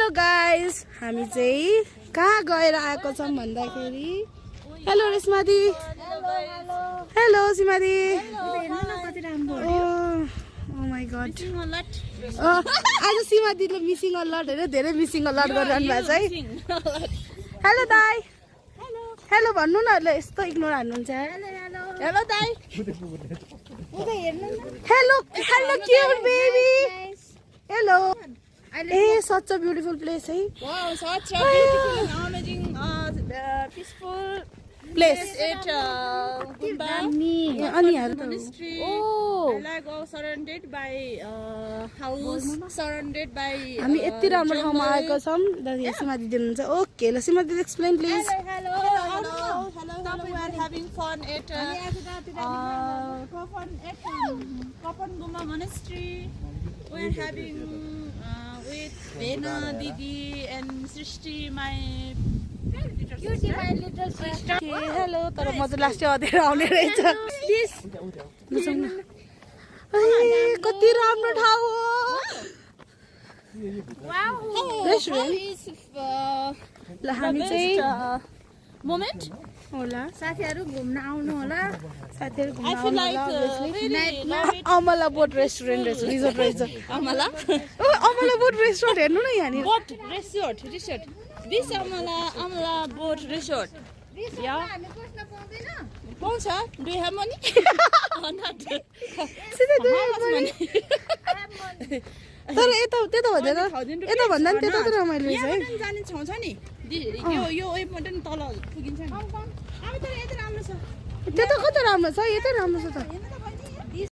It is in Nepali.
हेलो गाइस, हामी चाहिँ कहाँ गएर आएको छौं भन्दाखेरि hello Reshma the, hello Seema the. Oh my god, आज सीमा दीले मिसिङ अलर्ट हैन, धेरै मिसिङ अलर्ट गरिरहनु भएको छ है। हेलो दाइ, हेलो भन्नु न, यस्तो इग्नोर हान्नुहुन्छ। हेलो दाइ, hello hello cute baby, hello. Hey, such a beautiful place, hey? Wow, such a beautiful and amazing, peaceful place at Gumba Monastery. Oh, I like surrounded by house, surrounded by. हामी यति राम्रो ठाउँमा आएको छौं। सीमा दिदी हुनुहुन्छ। ओके, ल सीमा दिदी explain please. Hello. We are having fun at Kapan Gumba Monastery. We are having with Vena Didi and Srishti, my little sister. Hello, तर म चाहिँ लास्ट अधेर आउने रहेछ। कति राम्रो ठाउँ हो। Wow. Restaurant. ल हामी चाहिँ moment. होला साथीहरु घुम्न आउनु होला. साथीहरु घुम्न I feel आउनु like होला very अमला बोट रेस्टुरेन्ट रहेछ, रिजोर्ट रहेछ। Amala. अमला बोट रेस्टुरेन्ट हेर्नु न यहाँनिर। Boat resort. This Amala boat resort. Yeah. पाउँछ? Do you have money? Not. सिधै How much money? तर यता त्यता भन्दैन, यता भन्दा नि त्यता त रमाइलो रहेछ है। यहाँबाट जाने ठाउँ छ नि। यो वेबबाट नि तल पुगिन्छ नि। अब त यति राम्रो छ। त्यता कता राम्रो छ, यतै राम्रो छ त। हेर्नु त